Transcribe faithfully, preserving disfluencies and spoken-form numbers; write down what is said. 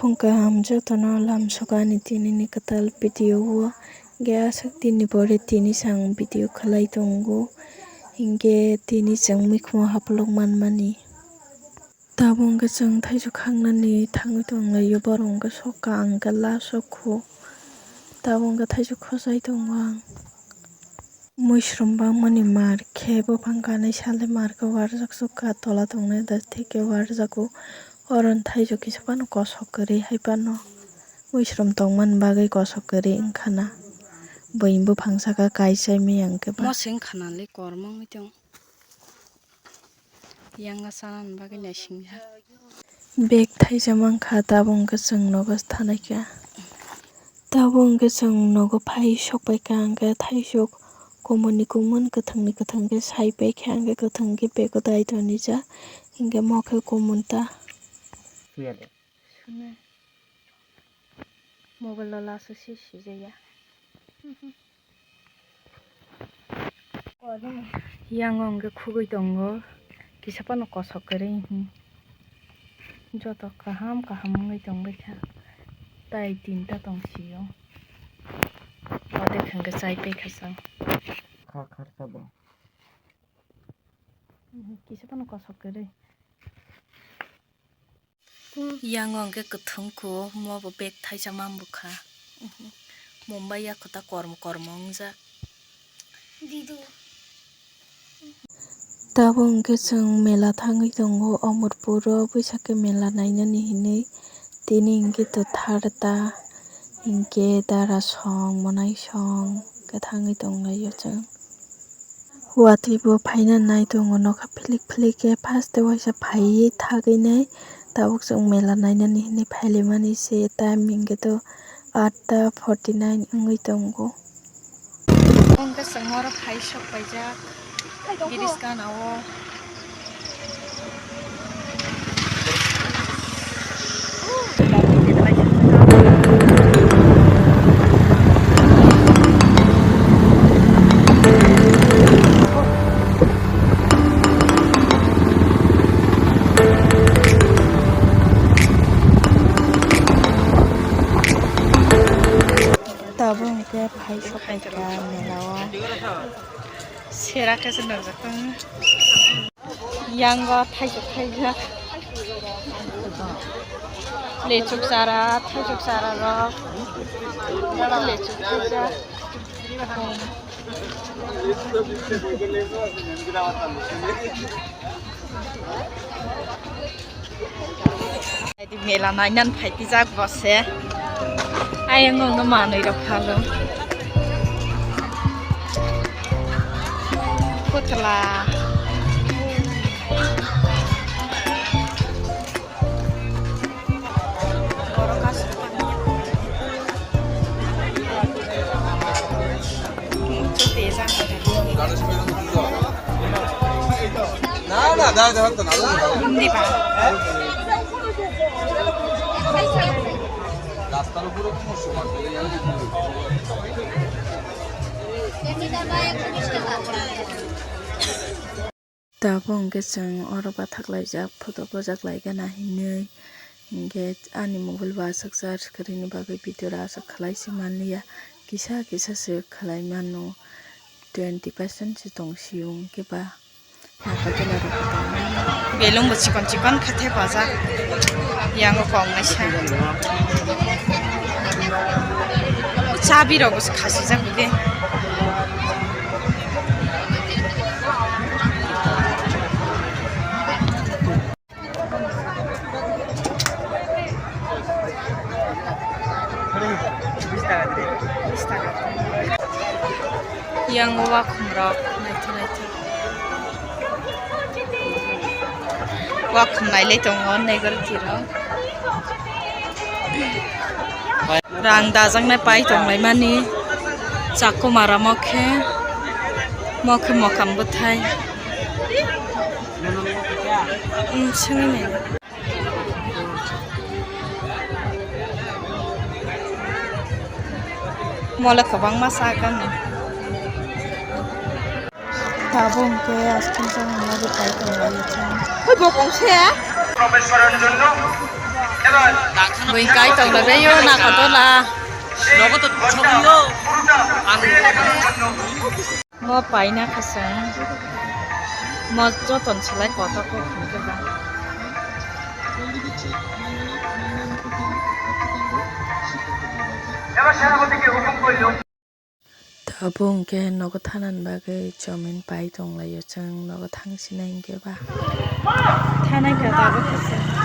Wng kaham jotono lamsok ani tini ni kwtal video o, hwnkhe aswk din ni pore tini chwng video khlai tongo, hwnkhe tini chwng mikhumo hapolok manmani. Tabuk hwnkhe chwng thaichuk khangnani thangwi tonglaio, borok hwnkhe sokha, ang hwnkhe la sokho. Tabuk hwnkhe thaichuk khochai tongo ang. Muisrom bangmani mar khe buphang kanwi salai mar khe warjak sukha, tola tongnai da thik khe warjago. Oro thaichuk kisa phano kosok kwrwi hai phano. Muisrom tongmani bagwi kosok kwrwi wngkha na. Buini buphang saka kaisai miyang khe ba. Moseng khanale kormo wngwi tong. Yang sanani bagwi naisingjak. Bag thaisa mankha, tabuk hwnkhe chwng nogo thanaikha. Tabuk hwnkhe chwng nogo phai sokpaikha, hwnkhe thaisok kumun ni kumun, kwthwng ni kwthwng khe saipaikha, hwnkhe kwthwng khe bag o dai tonijak, hwnkhe mo khe kumun ta. Mobile o laso se sijaya. Yang o hwnkhe khugwi tongo, kisa phano kosok kwrwi, hmm. Joto kaham kaham wngwi tongbaikha, tai tinta tongsio, odek hwnkhe chaipaikha chwng. Kha kharsa bo. Kisa phano kosok kwrwi. Yang o hwnkhe kwthwng kho, mo bo bag thaisa man bwkha. Mumbai ya kho ta kormo kormo wngjak. Tabuk hwnkhe chwng mela thangwi tongo Omorpuro, bwsakhe mela nainani hinwi. Tini hwnkhe to tharta, hinkhe dara song, mwnai song khe thangwi tonglaio chwng. Watwi bo phaina nai tongo nokha philik philik khe, first o waisa phaiwi thagwi nai tabuk chwng mela nainani hinwi phailaimani se, time hwnkhe to atta forty nine wngwi tongo. Hwnkhe chwng oro phai sok paijak bridge gana o. Tabuk hwnkhe phai sok paikha mela o. Sera khe se nukjak tongo. Yang o thaisok thaijak. Lechuk chara, thaisok chara rok. Lechuk thaijak. Mela nainan phaitijak bo se. Ayang o manwi rok phalo. Putla. Tabuk hwnkhe chwng oro bathak laijak, photo bojak lai gana hinwi. Hinkhe ani mobile bo aswk charge kwrwini bagwi video rw aswk khlai se manliya, kisa kisa se khlai mano, twenty percent se tong sio hinkhe ba. Belung bo chikon chikon khe thepajak, yang o kok naisa. Chabi rok bo se khasijak bide. Yang o wakhum rok naithok naithok. Wakhum nailai tongo negoriti rok. Rang dajaknai pai tonglaimani chakuma ramo khe, mo khe mokam bwthai. Swngwi nai. Mole kwbangma sakani. Tabuk hwnkhe aswk jani nogwi pai tonglaio chwng. Hoi bo kongse. Buing kai tong labaio Nagarjuna. Nogo to chokyo. Ang Mo paina khasang. Mo joton salai kotor kok hwnke ba. Tabuk hwnkhe nogo thanani bagwi chomeni pai tonglaio chwng, nogo thangsinai hwnkhe ba. Thanai kha tabuk khe chwng.